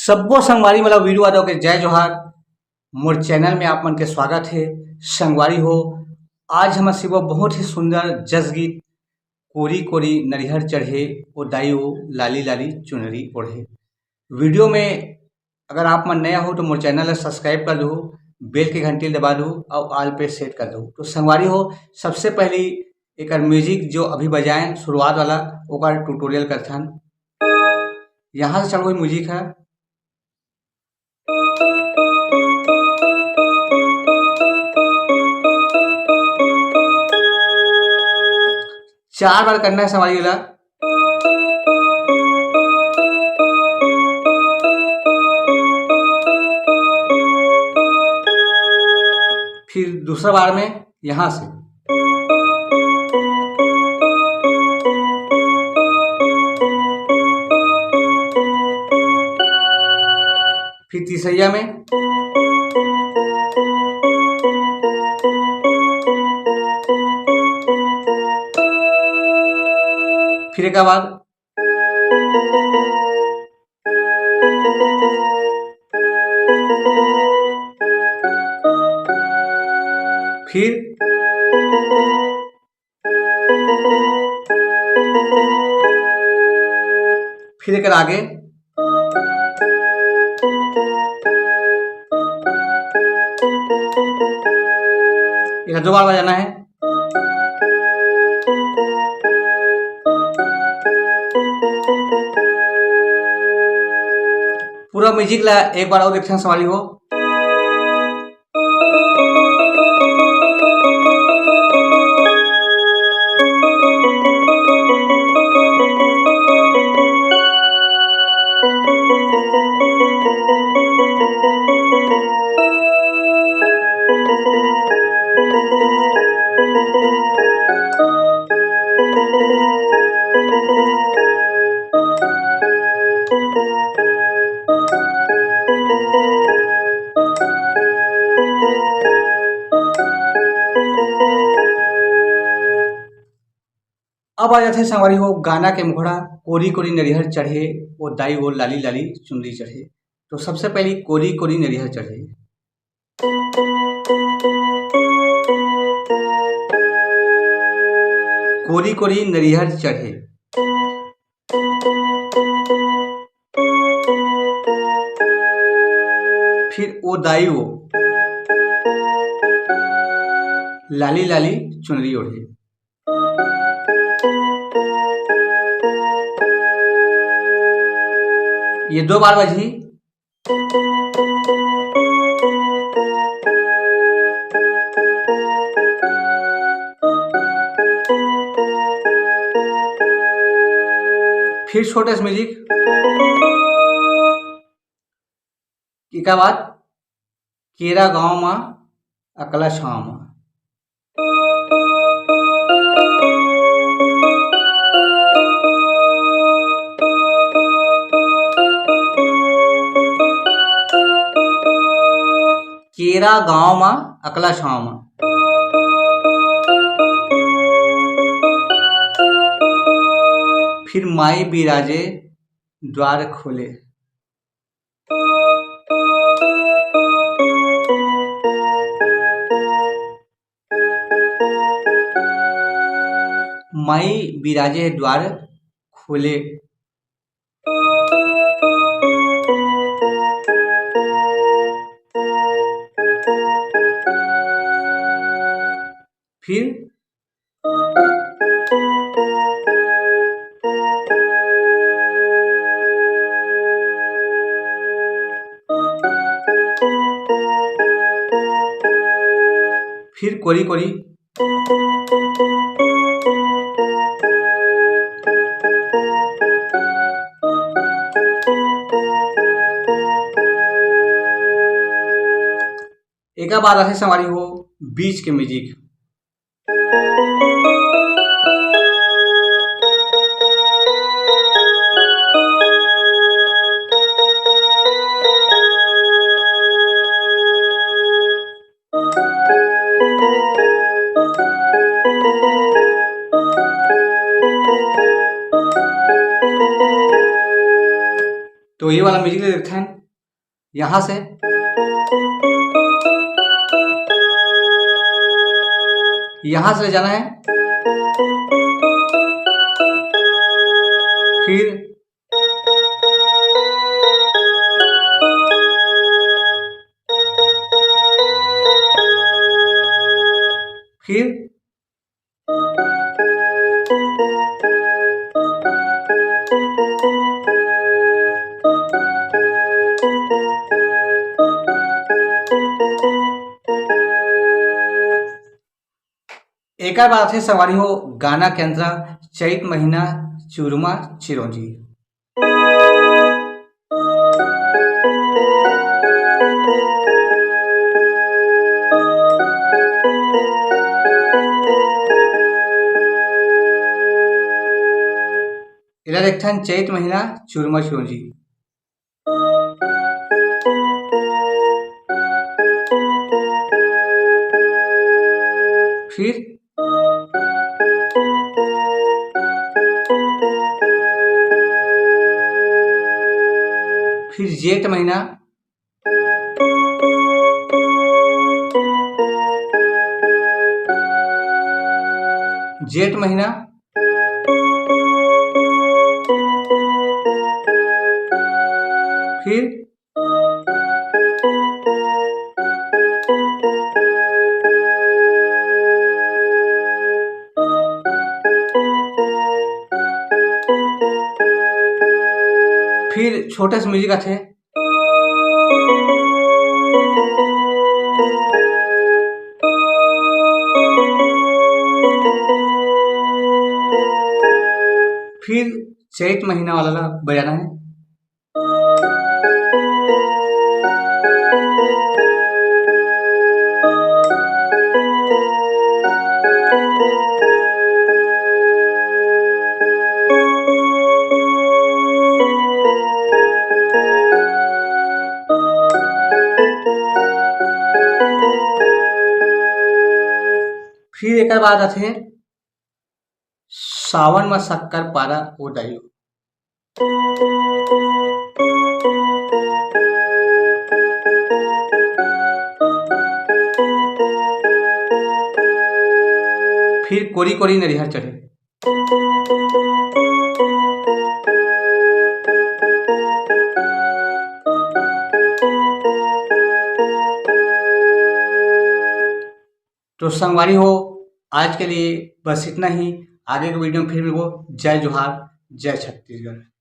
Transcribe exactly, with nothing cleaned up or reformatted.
सब्बो संगवारी मन ला वीरू यादव के जय जोहार। मोर चैनल में आप मन के स्वागत हे। संगवारी हो, आज हमर सिवा बहुत ही सुंदर जस गीत कोरी कोरी नरिहर चढ़े, ओ दाई ओ लाली लाली चुनरी ओढ़े। वीडियो में अगर आप मन नया हो तो मोर चैनल ला सब्सक्राइब कर दो, बेल के घंटी ला दबा दो और ऑल पे सेट कर दो। तो संगवारी हो, सबसे पहली एकर म्यूजिक जो अभी बजाएं शुरुआत वाला, ओकर ट्यूटोरियल करथन। यहाँ से चालू होई म्यूजिक है। चार बार करना है संगवारी वाला। फिर दूसरा बार में यहाँ से, फिर तीसैया में, फिर एक बाद, फिर फिर एकर आगे। एकर दो बार बजाना है। पूरा म्यूजिक ला एक बार और देखते हैं संगवारी हो। अब आ जाथे संगवारी हो गाना के मुखड़ा, कोरी कोरी नरिहर चढ़े, ओ दाई ओ लाली लाली चुनरी चढ़े। तो सबसे पहली कोरी कोरी नरिहर चढ़े। कोरी कोरी नरिहर चढ़े, फिर ओ दाई ओ लाली लाली चुनरी ओढ़े। ये दो बार बजी। फिर छोटे से म्यूजिक। एकर बाद केरा गांव मा अकला छांव मा। केरा गांव मा अकला छांव मा। फिर माई बिराजे द्वार खोले। माई बिराजे द्वार खोले। फिर फिर कोरी कोरी। एकर बाद आथे संगवारी हो बीच के म्यूजिक। तो ये वाला म्यूजिक ले लेते हैं। यहाँ से, यहाँ से ले जाना है, फिर फिर एकर बाद आथे संगवारी हो गाना के अंतरा, चैत महीना चुरमा चिरौंजी। एला देखथन, चैत महीना चुरमा चिरौंजी। फिर, फिर जेठ महीना, जेठ महीना, फिर फिर छोटे से म्यूजिक आथे। फिर चैत महीना वाला ला बजाना है। फिर एकर बाद आथे सावन म शक्कर पारा ओ दाई हो। फिर कोरी कोरी नरिहर चढ़े। तो संगवारी हो, आज के लिए बस इतना ही। आगे के वीडियो में फिर मिलबो। जय जोहार, जय छत्तीसगढ़।